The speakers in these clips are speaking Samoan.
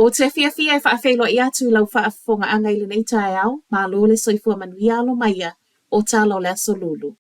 Ou te fiafia e faafeiloai atu i lau faafofogaaga i lenei taeao, malo le soifua manuia alo maia o tala o le Aso Lulu.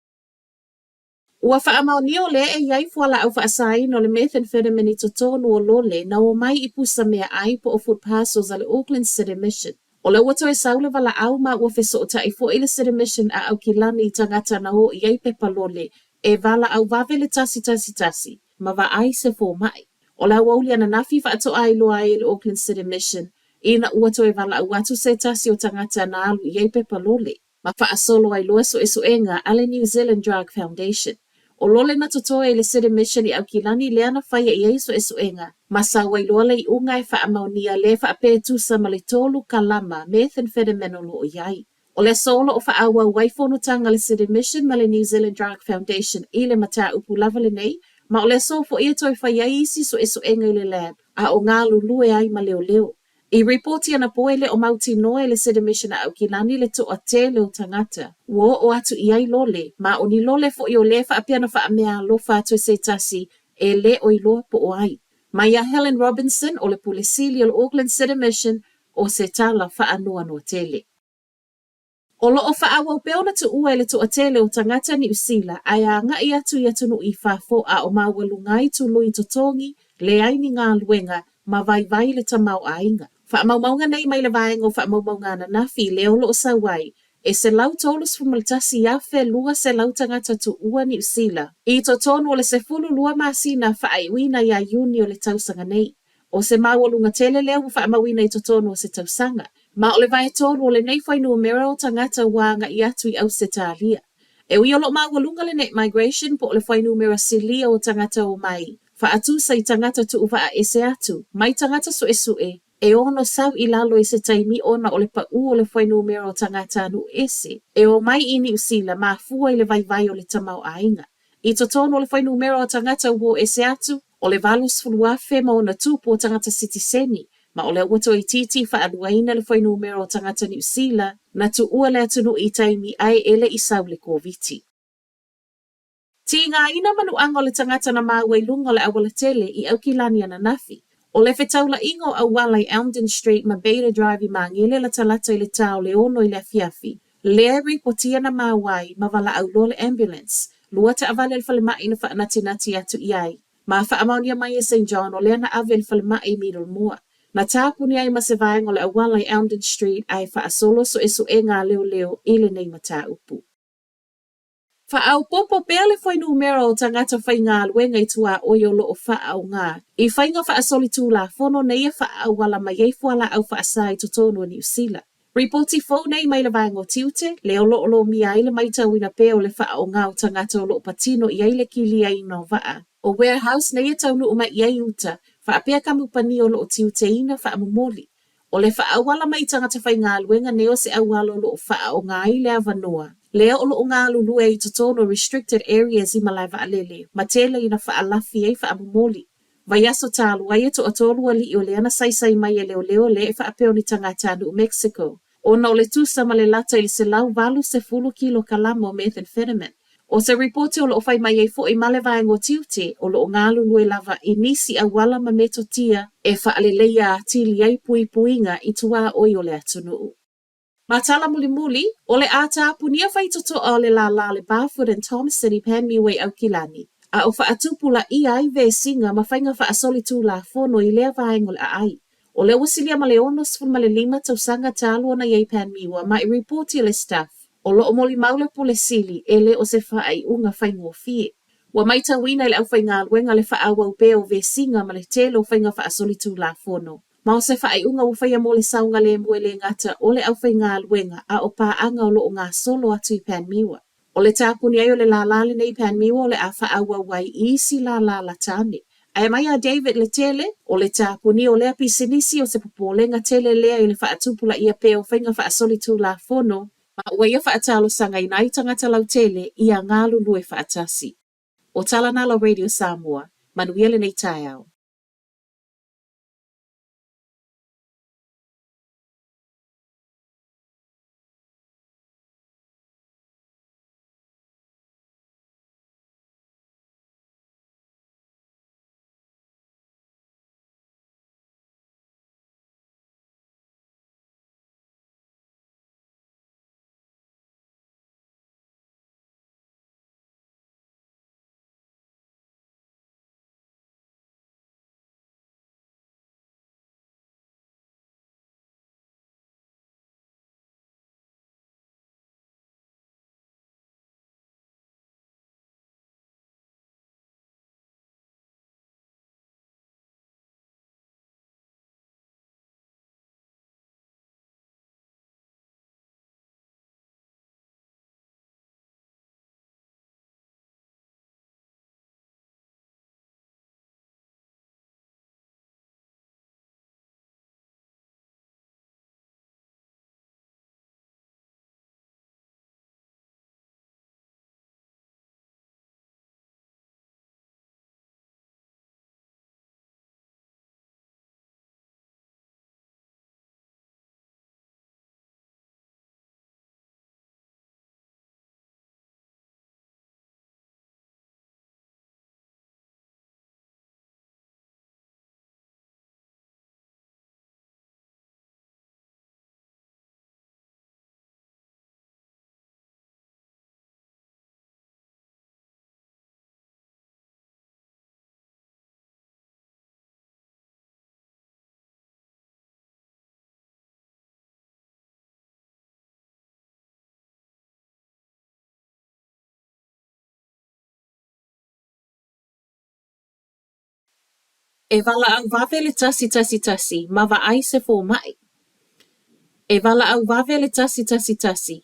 Ua faamaonia o lea e i ai fualaau faasaina o le methamphetamine i totonu o lole na omai i pusa meaai po o food parcels a le Auckland City Mission. O lea ua toe sau le valaau ma ua fesootai foi le City Mission a Aukilani i tagata na o i ai pepa lole e valaau vave le 111 ma vaai se fomai. O le aoauli ananafi faatoa iloa ai e le Auckland City Mission ina ua toe valaau atu se tasi o tagata na alu i ai pepa lole ma faasolo ai loa suesuega a le New Zealand Drug Foundation. O lole na totoe i le City Mission i Aukilani lea na faia i ai suesuega ma sau ai loa le iuga e faamaonia lea faapea e tusa ma le 3 kalama methamphetamine o lo o i ai. O le aso o lo o faaauau ai fonotaga a le City Mission ma le New Zealand Drug Foundation i le mataupu lava lenei, ma o le aso foi e toe fai ai isi suesuega i le lab a o galulue ai ma leoleo. I ripoti anapo e le o mautinoa e le City Mission a Aukilani le toatele o tagata ua oo atu i ai lole, ma o ni lole foi o lea faapea na faameaalofa atu e se tasi e le o iloa po o ai. Mai iā Helen Robinson o le Pule Sili o le Auckland City Mission o se tala faanoanoa tele. O lo o faaauau pea ona tuua e le toatele o tagata Niu Sila ae agai atu i atunuu i fafo a o maualuga ai tului totogi, leai ni galuega, ma vaivai le tamaoaiga. Faamaumauga nei mai le vaega o faamaumauga ananafi lea o lo o sau ai e 131,200 tagata tuua Niu Sila i totonu o le 12 masina faaiuina ia Iuni o le tausaga nei. O se maualuga tele lea ua faamauina i totonu o se tausaga, ma o le vaetolu o lenei fuainumera o tagata ua agai atu i Ausetalia. E ui o lo o maualuga le net migration po o le fuainumera silia o tagata omai faatusa i tagata tuuvaa ese atu mai tagata suesue e ono sau i lalo i se taimi ona o le paū o le fuainumera o tagatanuu ese e omai i Niu Sila mafua i le vaivai o le tamaoaiga. I totonu o le fuainumera o tagata ua o ese atu, o le 80,000 ma ona tupu o tagata sitiseni, ma o lea ua toe itiiti faaluaina le fuainumera o tagata Niu Sila na tuua le atunuu i taimi ae e le i sau le Koviti. Tigaina manuaga o le tagata na maua i luga o le aualatele i Aukilani ananafi. O le fetaulaiga o auala i Elmdon Street ma Bader Drive i Magele latalata i le ta o le 6 i le afiafi, lea e ripotia na maua ai ma valaau loa le ambulance, lua taavale a le falemai na faanatinati atu i ai. Ma faamaonia mai e St John o lea na ave i le falemai i Middlemore. Na tapuni ai ma se vaega o le auala i Elmdon Street ae faasolo suesuega a leoleo i lenei mataupu. Faaopoopo pea le fuainumera o tagata faigaluega i tuaoi o lo o faaaoga i faiga faasolitulafono nei e faaauala mai ai fualaau faasa i totonu o Niu Sila. Ripoti fou nei mai le vaega o tiute, lea o lo o lomia ai le maitauina pea o le faaaoga o tagata o lo o patino i ai le kiliaina o vaa. O warehouse nei e taunuu mai i ai uta, faapea kamupani o lo o tiuteina faamomoli. O le faaauala mai i tagata faigaluega nei o se auala o lo o faaaoga ai le avanoa lea o lo o galulue ai i totonu o restricted areas i malae vaalele ma tele ina faalafi ai faamomoli. Vaiaso talu ai e toatolu alii o lea na saisai mai e leoleo lea e faapea o ni tagatanuu Mexico ona o le tusa ma le lata i le 180 kilokalama o methamphetamine. O se ripoti o lo o fai mai ai foi ma le vaega o tiute o lo o galulue lava i nisi auala ma metotia e faaleleia atili ai puipuiga i tuaoi o le atunuu. Ma tala mulimuli, o le a tapunia faitotoa o le lālā o le Barfoot and Thompson i Panmure i Aukilani, a o faatupulaia ai vesiga ma faiga faasolitulafono i lea vaega o le aai. O lea ua silia ma le 65 tausaga talu ona i ai Panmure ma i ripoti a le Stuff, o lo o molimau le Pule Sili e le o se faaiuga faigofie. Ua maitauina e le aufaigaluega le faaauau pea o vesiga ma le tele o faiga faasolitulafono. Ma o se faaiuga ua faia mo le saogalemu e le gata o le aufaigaluega a o paaga o lo o gasolo atu i Panmure. O le tapuni ai o le lālā lenei i Panmure o le a faaauau ai i isi lālā lata ane. Ae mai a David Letele, o le tapuni o lea pisinisi o se popolega tele lea i le faatupulaia pea o faiga faasolitulafono ma ua ia faatalosagaina ai tagata lautele ia galulue faatasi. O tala na la Radio Samoa, manuia lenei taeao. E valaau vave le 111 ma vaai se fomai. E valaau vave le 111.